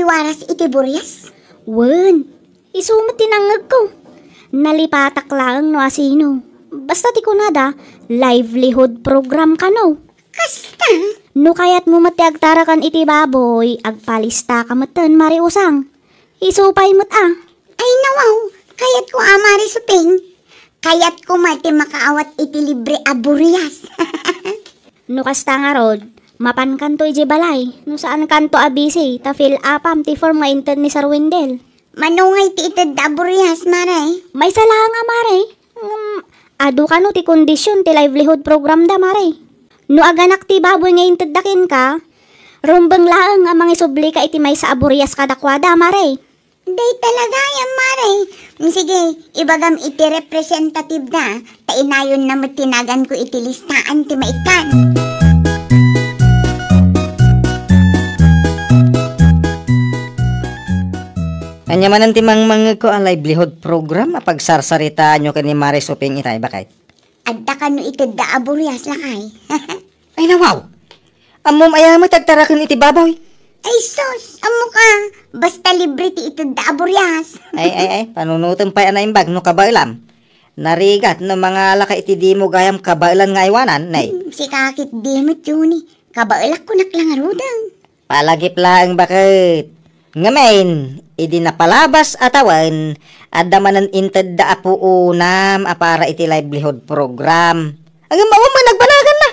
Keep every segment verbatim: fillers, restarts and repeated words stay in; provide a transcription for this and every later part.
Waras iti burias? Wen, isu met ti nangngegko. Nalipatak laeng no asino. Basta ti kunada, livelihood program kano. Kasta? No kayatmo met ti agtaraken iti baboy, agpalistaka metten, Mari Usang. Isu pay met a. Ay, nawaw, kayatko a, Mari Suping. Kayatko met ti makaawat iti libre a burias. No kasta ngarud, mapankanto idiay balay. No saankanto a busy, ta fill upam ti form nga inted ni Sir Wendell. Mano ngay ti itedda a burias, Mare? Maysa laeng a, Mare. Ngem, adu kano ti kondisyon ti livelihood program da, Mare. No aganak ti baboy nga intedda kenka, rumbeng laeng a mangisublika iti maysa a burias kadakuada, Mare. Dayta la gayam, Mare. Sige, ibagam iti representative da, ta inayonna met ti naganko iti listaan ti maikkan. Ania manen ti mangmangngegko a livelihood program a pagsarsaritaanyo ken ni Mare Suping itay, baket? Adda kano itedda a burias, lakay? Ay, nawaw! Ammom aya met ti agtaraken iti baboy? Ay, sus! Ammoka, basta libre ti itedda a burias. Ay, ay, ay, panunotem pay a naimbag no kabaelam. Narigat no mangalaka iti dimo gayam kabaelan nga aywanan, nay. Hmm, sika ket dimo, Tony. Kabaelak kunak la ngaruden. Palagip laeng, baket. Ngamin, idi napalabas a tawen, adda manen intedda a puonam a para iti livelihood program. Ngem awan met nagbanaganna.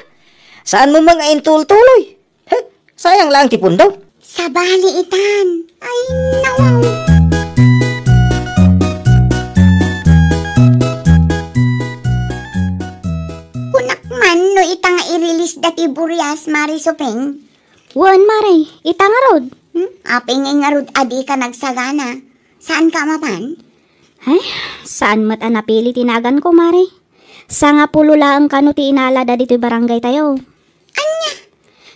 Saanmo met nga intultuloy. Heh, sayang laeng ti pundo. Sabali itan. Ay, nawaw. Kunak man no ita nga i-release da ti burias, Mare Suping. Wen, Mare, ita ngarud. Hmm? Apay ngay ngarud a dika nagsagana? Saanka a mapan? Ay, saan met a napili ti naganko, Mare. Sangapulo laeng kano ti inalada ditoy barangay tayo. Ania?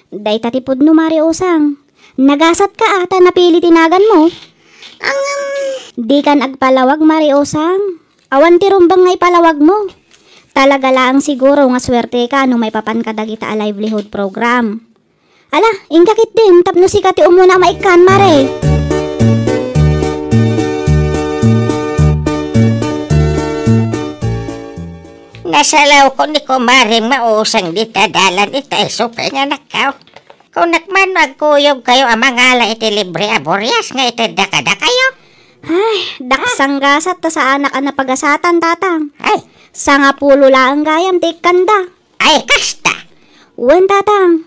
Dayta ti pudno, Mare Usang. Nagasatka a ta napili ti naganmo. Ngem, dikan agpalawag, Mare Usang. Awan ti rumbeng nga ipalawagmo. Talaga laeng siguro nga suerteka no maipapanka dagita a livelihood program. Ala, inka ketdin tapno sika ti umuna a maikkan, Mare. Nasalawko ni kumarem nga usang dita dalan ita isu pay nga nakkaw. Kunak man no agkuyogkayo a mangala iti libre a burias nga itedda kadakayo. Ay, daksanggasat ta saanak a napagasatan, Tatang. Ay. Sangapulo laeng gayam ti ikkanda. Ay, kasta. Wen, Tatang.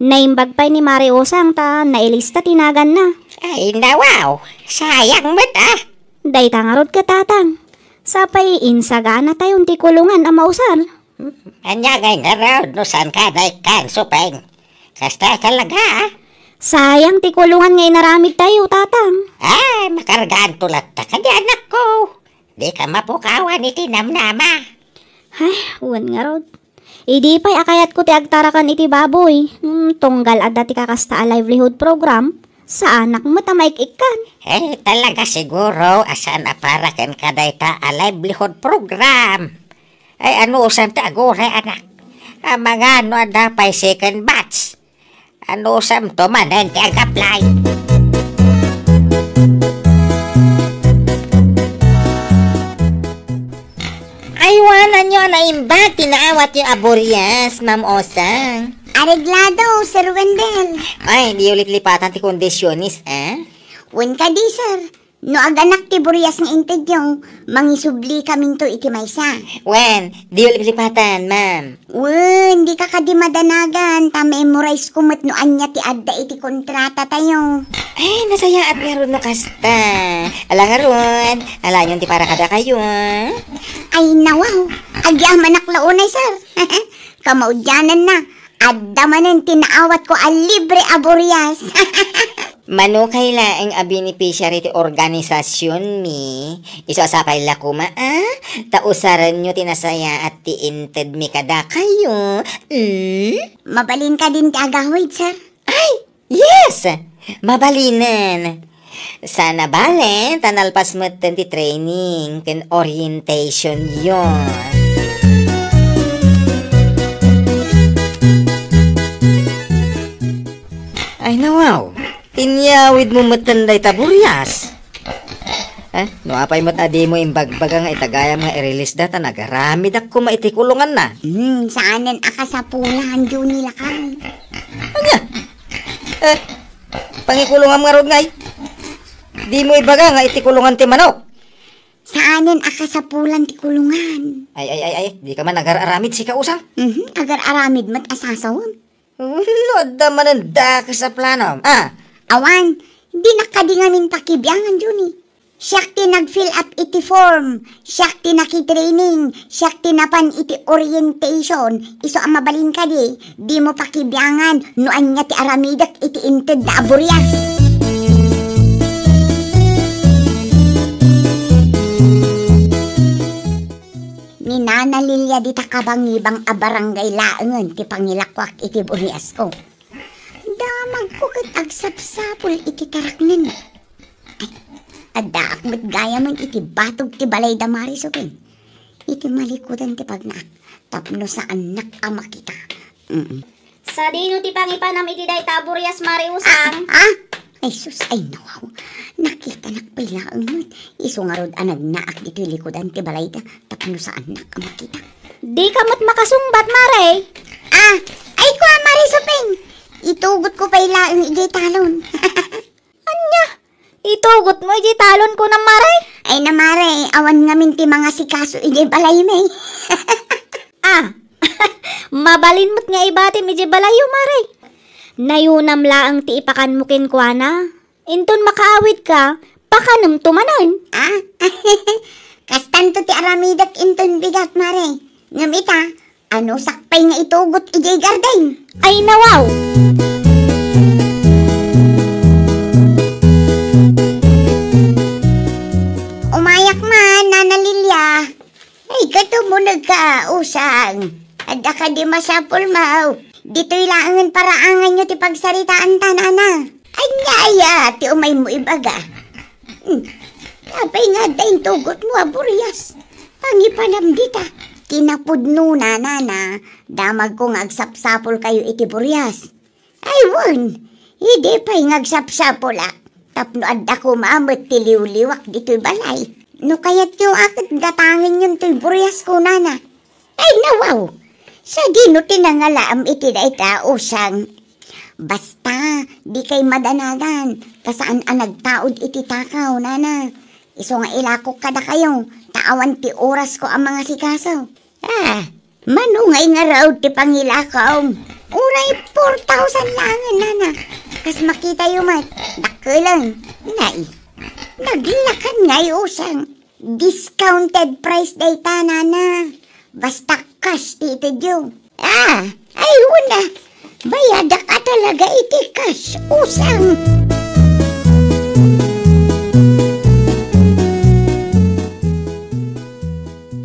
Naimbag pay ni Mare Usang ta nailista ti naganna. Ay, nawaw. Sayang met, ah. Dayta ngarud ket, Tatang. Sapay insagana tayon ti kulungan a mausar. Ania ngay ngarud no saanka a naikkan, Supeng? Kasta talaga, ah. Sayang ti kulungan nga inaramid tayo, Tatang. Ay, makargaanto latta kadi, anakko. Dika mapukawan iti namnama. Ay, wen ngarud. Idi pay a kayatko ti agtarakan iti baboy, hmm, tunggal adda ti kakasta a livelihood program, saanak met a maik-ikkan. Eh, talaga siguro a saan a para kenka dayta a livelihood program. Ay, anusam ti aguray, anak. Amangan no adda pay second batch. Anusamto manen ti ag-apply? Aywananyo a naimbag ti naawatyo a burias, Ma'am Osang. Areglado, Sir Wendell. Ay, diyo liplipatan ti kondisyones, eh? Wen kadi, sir. No aganak ti burias nga intedyo, mangisubli kaminto iti maysa. Wen, diyo liplipatan, ma'am. Wen, dika kadi madanagan, ta memorize ko met no ania ti adda iti kontrata tayo. Ay, nasayaat ngarud no kasta. Ala ngarud, alayon ti para kadakayo, ah. Ay, nawaw. Agyamanak la unay, sir. Kamaudiananna, adda manen ti naawatko a libre a burias. Mano kay laeng a beneficiary ti organisasionmi, isu a sapay la koma, a? Ta usarenyo ti nasayaat ti intedmi kadakayo. Mm? Mabalin kadin ti agawid, sir? Ay, yes! Mabalinen. Sana bale, ta nalpas metten ti training ken orientationyo. Ay, nawaw. Inyawidmo metten dayta Burias. Eh, no apay met a dimo imbagbaga nga itagayam nga i-release da ta nagaramidak koma iti kulunganna. Hmm, saanen a kasapulan, Johnny, lakay. Ania? Eh, pangikulongam ngarud ngay. Dimo ibaga nga iti kulungan ti manok. Saanen a kasapulan ti kulungan. Ay, ay, ay, ay, di ka man agar-aramid, sika, Usang? Mhm, agar-aramid met a sasawem. No adda manen dakes a planom. Ah. Awan, dinak kadi ngamin pakibiangan, Johnny. Siak ti nag-fill up iti form, siak ti nakitraining, siak ti napan iti orientation, isu a mabalin kadi, dimo pakibiangan no ania ti aramidek iti inted da a Burias. Ni Nana Lilia dita kabangibang a barangay laengen ti pangilakoak iti Buriasko. Damagko ket agsapsapul iti taraknenna. Ay, addaak met gayamen iti batog ti balay da Mari Suping. Iti malikudan ti pagnaak, tapno saannak a makita. Mm. Sadino ti pangipanam iti dayta a Burias, Mari Usang? Ah, ah! Ay sus, ay nawaw. Nakitanak pay laeng met. Isu ngarud a nagnaak ditoy likudan ti balayda tapno saannak a makita. Dika met makasungbat, Mare. Ah, ay kua, Mari Suping. Itugotko pay laeng idiay talon. Ania? Itugotmo idiay talon, kunam, Mare? Ay na, Mare, awan ngamin ti mangasikaso idiay balaymi. Ah, mabalin met nga ibatim idiay balayyo, Mare. Nayunam laeng ti ipakanmo kenkuana. Inton makaawidka, pakanemto manen. Ah, kastanto ti aramidek inton bigat, Mare. Ngem ita, anusak pay nga itugot idiay garden. Ay, nawaw! Umayak man, Nana Lilia. Ay, katumnegka, Usang. Adda kadi masapulmo? Ditoy laengen paraanganyo ti pagsaritaanta, Nana. Ania aya ti umaymo ibaga? Hmm. Apay nga adda intugotmo a Burias? Pangipanam dita. Kinapudnona, Nana, damagko nga agsapsapulkayo iti Burias. Ay, wen, idi pay nga agsapsapulak, tapno adda koma met ti liwliwak ditoy balay. No kayatyo a ket gatangenyon toy Buriasko, Nana. Ay, nawaw! Sadino ti nangalaam iti dayta, Usang? Basta, dikay madanagan, ta saan a nagtaud iti takaw, Nana. Isu nga ilakok kadakayo, ta awan ti orasko a mangasikaso. Ah, mano ngay ngarud ti pangilakaw? Uray four thousand laengen, Nana. Kas makitayo met, dakkelen. Nay, naglakan ngay, Usang. Discounted price dayta, Nana. Basta cash ti itedyo. Ah, ay, una. Bayadak a talaga iti cash, Usang.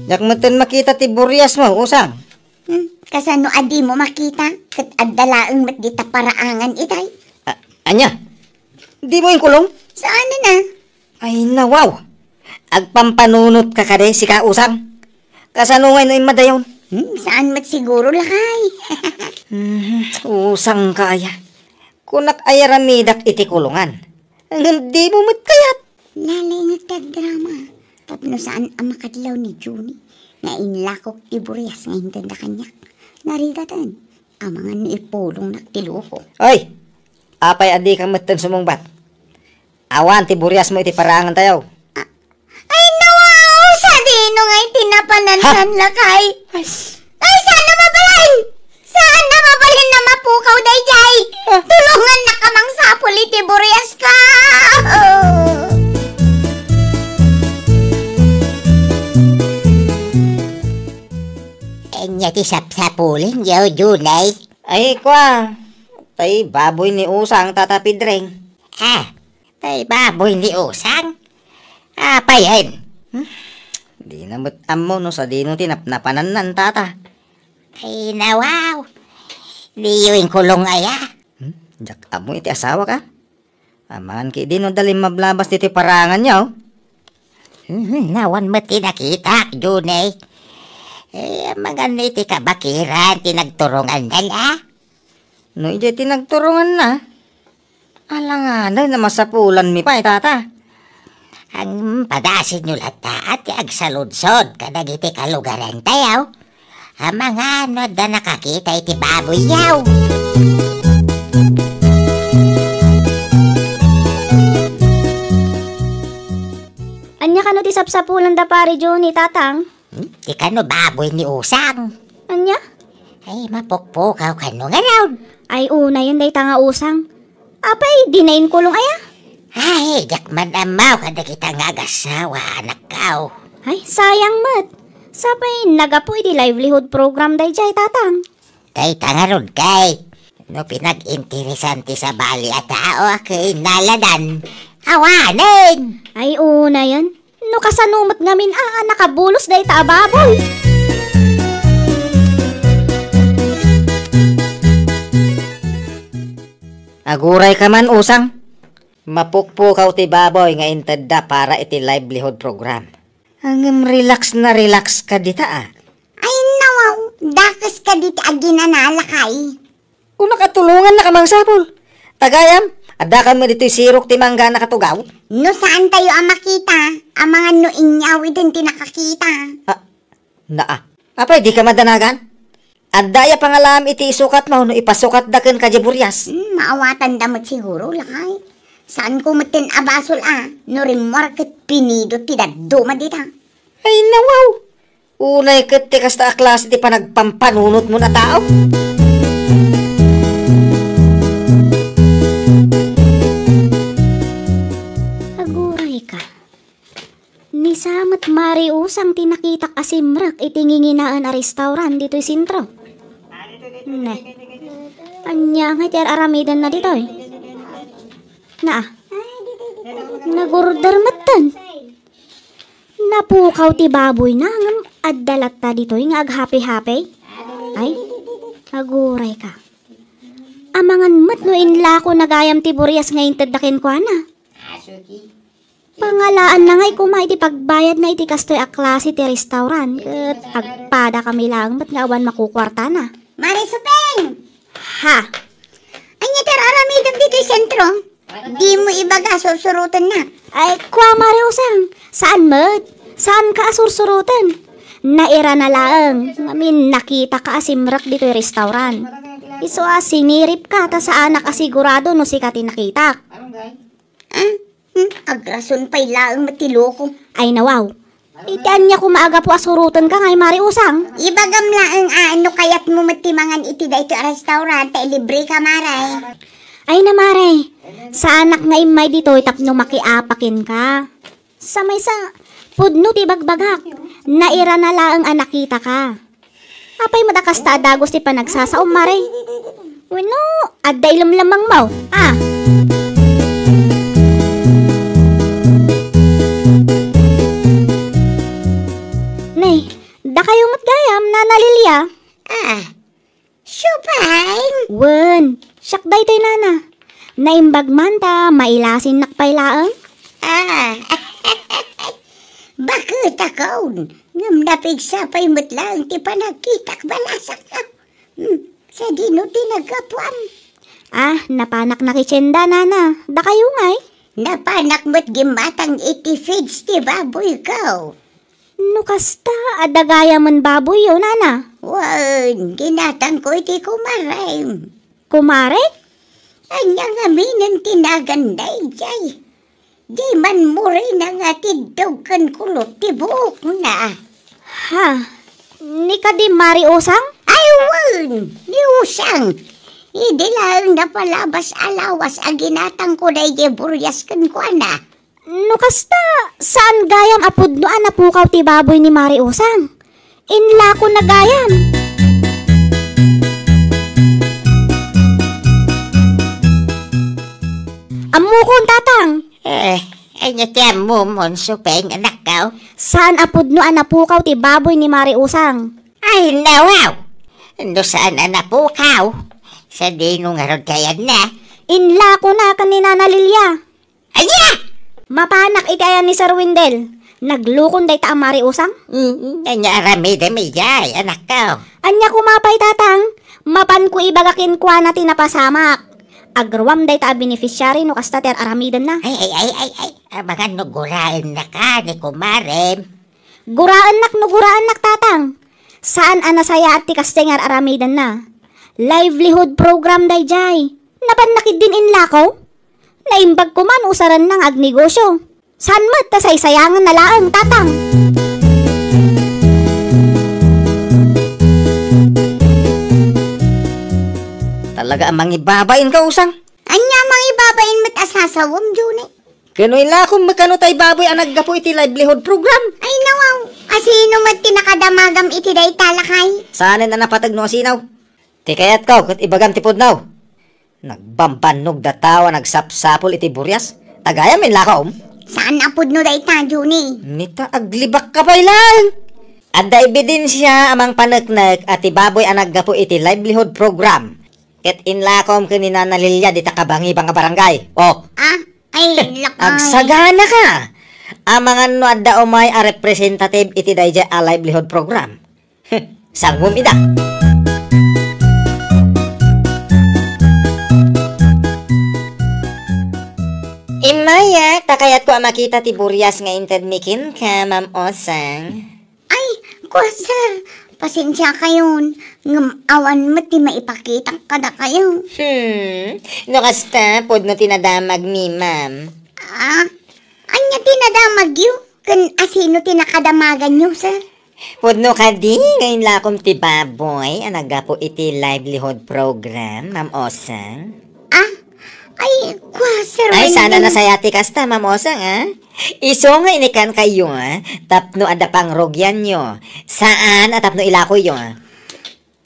Diak metten makita ti Buriasmo, Usang. Hmm, kasano a dimo makita? Ket adda laeng met dita paraangan itay. A-, ania? Dimo inkulong? Saan na? Ay, nawaw! Agpampanunotka kadi, sika, Usang? Kasano ngay no immadayon? Hmm, saan met siguro, lakay? Hmm, Usang ka aya. Kunak aya aramidak iti kulungan. Ngem dimo met kayat. Nalaingek ti agdrama. Tapno saan a makadlaw ni Johnny nga inlakok ti Burias nga intedda kaniak. Narigaten. Amangan no ipulongnak ti loko. Oy! Apay a dika metten sumungbat? Awan ti Buriasmo iti paraangantayo. A-, ay, nawaw! Sadino nga iti napanannan, lakay? Ay, saan a mabalin! Saan a mabalin a mapukaw daydiay! Ah. Tulongannaka a mangsapul iti Buriasko! Ania ti sapsapulenyo, Junay? Ay, kua, tay baboy ni Usang, Tata Pedreng. Ah, tay baboy ni Usang? Apayen? Hmm? Dina met ammo no sadino ti napnapanannan, Tata. Ay, nawaw. Diyo inkulong aya? Hmm? Diak ammo iti asawak, a. Amangan ketdi no adda limmablabas ditoy paraanganyo. Hmm, awan met ti nakitak, Junay. Eh, amangan no iti kabakiran ti nagturonganna, a? No idiay ti nagturonganna, Alanganen a masapulanmi pay, tata. Ang padasinyo latta ti agsaludsod kadagiti kalugarantayo. Amangan no adda nakakita iti baboyyo. Ania kano ti sapsapulan da Pari Johnny, Tatang? Hmm? Ti kano baboy ni Usang? Ania? Ay, mapukpukaw kano ngarud. Ay, unayen dayta nga usang. Apay, dina inkulong aya? Ay, diak man ammo kadagita nga agassawa, anakko. Ay, sayang met. Sapay, nagapu iti livelihood program daydiay, Tatang. Dayta ngarud kay, no pinag-interesan ti sabali a tao a ket naladan, awanen. Ay, unayen. No kasano met ngamin a, a nakabulos dayta a baboy? Agurayka man, Usang. Mapukpukaw ti baboy nga intedda para iti livelihood program. Ngem relax na relax ka dita, a. Ay, nawaw, dakes ka dita aginanalakay. Kunaka tulongannaka mangsapul. Ta gayam, adda kami ditoy sirok ti manggana katugaw. No saantayo a makita, amangan no inyawiden ti nakakita. Ah, naa. Apay, dika madanagan? Adda aya pangalaam iti isukatmo no ipasukatda kenka diay burias? Hmm, maawatanda met siguro, lakay. Saanko metten a basol a, no rimmuar ket pinido ti dadduma dita. Ay, nawaw! Unay ket ti kasta a klase ti panagpampanunotmon a tao. Agurayka. Ni sa met Mari Usang ti nakitak a simrek iti nginginaen a restaurant ditoy sentro. Ne. Ania ngay ti ar-aramidenna ditoy? Naa. Nagurder metten. Napukaw ti baboyna, ngem adda latta ditoy nga aghape-hape. Ay, agurayka. Amangan met no inlakona gayam ti burias nga intedda kenkuana. Pangalaanna ngay koma iti pagbayadna iti kastoy a klase ti restaurant, ket agpadakami laeng met nga awan makukuartana. Mari Supeng! Ha? Ania ti ar-aramidem ditoy sentro? Dimo ibaga, sursurotennak. Ay, kua, Mari Usang, saan met? Saanka a sursuroten? Nairana laeng, ngamin nakitaka a simrek ditoy restaurant. Isu a siniripka ta saanak a sigurado no sika ti nakitak. Ah? Hmm, agrason pay laeng met ti loko. Ay, nawaw. Iti ania koma a gapu a surotenka ngay, Mari Usang? Ibagam laeng a no kayatmo met ti mangan iti daytoy a restaurant, ta ilibreka, Mare. Ay na, Mare. Saanak nga immay ditoy tapno makiapa kenka. Sa maysa, pudno ti bagbagak. Nairana laeng a nakitaka. Apay met a kasta a dagus ti panagsasaom, Mare? Wenno, adda ilemlemmengmo, a? Ne, dakayo met gayam, Nana Lilia? Ah, siopay? Wen, siak daytoy, Nana. Naimbag man ta mailasinnak pay laeng? Ah, baket a kaon, ngem napigsa pay met laeng ti panagkitak balasakka. Hmm, sadino ti naggapuan? Ah, napanak nakitienda, Nana. Dakayo ngay? Napanak met gimmatang iti feeds ti baboyko. No kasta, adda gayamen baboyyo, Nana? Wen, ginatangko iti kumarem. Kumare? Ania ngaminen ti nagan daydiay? Di man murina nga tiddog ken kulot ti buokna. Ha? Ni kadi Mari Usang? Ay, wen, ni Usang. Idi laeng napalabas a lawas a ginatangko daydiay burias kenkuana. No kasta, saan gayam a pudno a napukaw ti baboy ni Mari Usang? Inlakona gayam. Ammokon, Tatang. Eh, ania ti ammom, Supeng, anakko? Saan a pudno a napukaw ti baboy ni Mari Usang? Ay, nawaw! No saan a napukaw, sadino ngarud ti ayanna? Inlakona ken ni Nana Lilia. Ania? Mapanak iti ayan ni Sir Wendell. Naglukon dayta a Mari Usang? Mm, ania aramidem idiay, anakko? Ania koma pay, Tatang? Mapanko ibaga kenkuana ti napasamak. Agruam dayta a beneficiary no kasta ti ar-aramidenna. Ay, ay, ay, ay, ay. Amangan no guraennaka ni kumarem. Guraennak no guraennak, tatang. Saan a nasayaat ti kasta nga ar-aramidenna. Livelihood program dayjay. Nabanna ketdin inlako. Naimbag koma no usarenna nga agnegosyo. Saan met ta saysayangenna laeng, tatang. Talaga a mangibabain ka, Usang. Ania mangibabain met a sasawem, Juni? Ken no ilakom met kano tay baboy a naggapu iti livelihood program? Ay, nawaw. Asino met ti nakadamagam iti dayta, lakay? Saanen a napateg no asino. Ti kayatko, ket ibagam ti pudno. Nagbambannog da tao a nagsapsapul iti burias. Tagayam, inlakom. Saan a pudno dayta, Juni? Nita, aglibak ka pay laeng. Adda ebidensia a mangpaneknek a ti baboy a naggapu iti livelihood program. Ket inlakom ken ni Nana Lilia dita kabangibang a barangay. Oh. Ah, ay, lakay. Agsagana ka. Amangan no adda umay a representative iti dayjay a livelihood program. Sangom ida. Immayak, ta kayatko a makita ti burias nga intedmi kenka, Ma'am Osang. Ay, kua, sir, pasensiakayon, ngem awan met ti maipakitak kadakayo. Hmm, no kasta, pudno ti nadamagmi, ma'am. Ah, ania ti nadamagyo? Ken asino ti nakadamaganyo, sir? Pudno kadi nga inlakom ti baboy a naggapu iti livelihood program, Ma'am Osang? Ah, ay, kua, sir, Ay, wen sana din. Nasaya ti kasta, Ma'am Osang, ah. Isu nga inikan kayo, ah, tapno adda pangrugianyo. Saan a tapno ilakoyo, ah.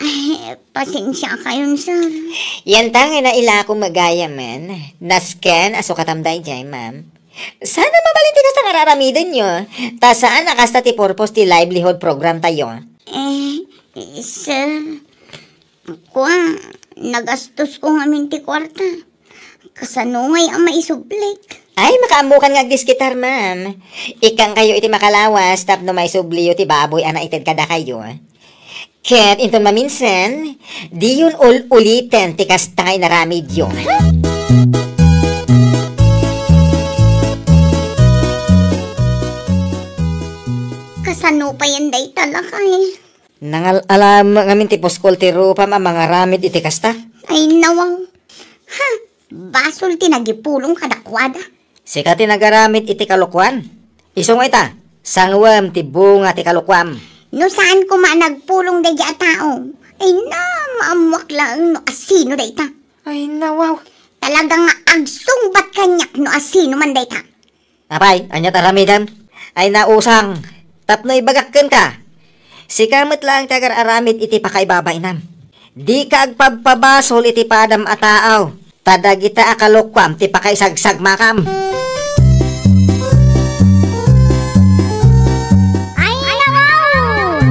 Ay, pasensiakayon, sir. Yanta nga nailako met gayamen. Nasken a sukatam dayjay, ma'am. Sana mabalin ti kasta nga ar-aramidenyo. Ta saan a kasta ti purpose ti livelihood program tayo. Eh, sir, kua, nagastosko ngamin ti kuarta. Kasano ngay a maisublik? Ay, makaammokan nga agdiskitar, ma'am. Ikkan kayo iti makalawas tapno maisubliyo ti baboy a naited kadakayo. Ket inton maminsan, diyon ul-uliten ti kasta nga inaramidyo. Kasano payen dayta, lakay? Nangal-alam ngamin ti puskol ti rupam a mangaramid iti kasta. Ay, nawang. Ha? Basol ti nagipulong kadakuada. Sika ti nagaramid iti kalokuan. Isu nga ita, sangwem ti bunga ti kalokuam. No saan koma a nagpulong daydi a tao, ay na, maammoak laeng no asino dayta. Ay, nawaw. Talaga nga agsungbat kaniak no asino man dayta. Apay, ania ti aramidem? Ay, nausang, tapno ibagak kenka. Sika met laeng ti agar-aramid iti pakaibabainam. Dika agpabpabasol iti padam a taaw, ta dagita a kalokuam ti pakaisagsagmakam. Ay, nawaw!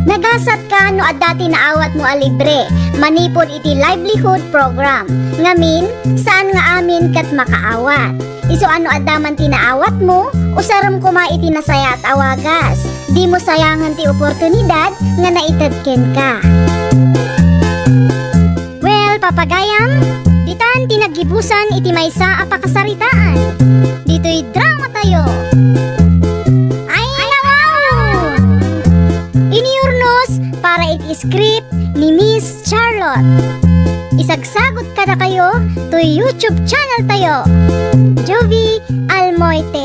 Nagasat ka no adda ti naawatmo a libre manipud iti livelihood program. Ngamin, saan nga amin ket makaawat. Isu a no adda man ti naawatmo, usarem koma iti nasayaat a wagas. Dimo sayangen ti oportunidad nga naited kenka. Well, papagayam, ditan ti naggibusan iti maysa a pakasaritaan. Ditoy drama tayo. Ay, nawaw! Iniyurnos para iti script ni Miss Charlotte. Isagsagot kadakayo toy YouTube channel tayo, Juvie Almoite.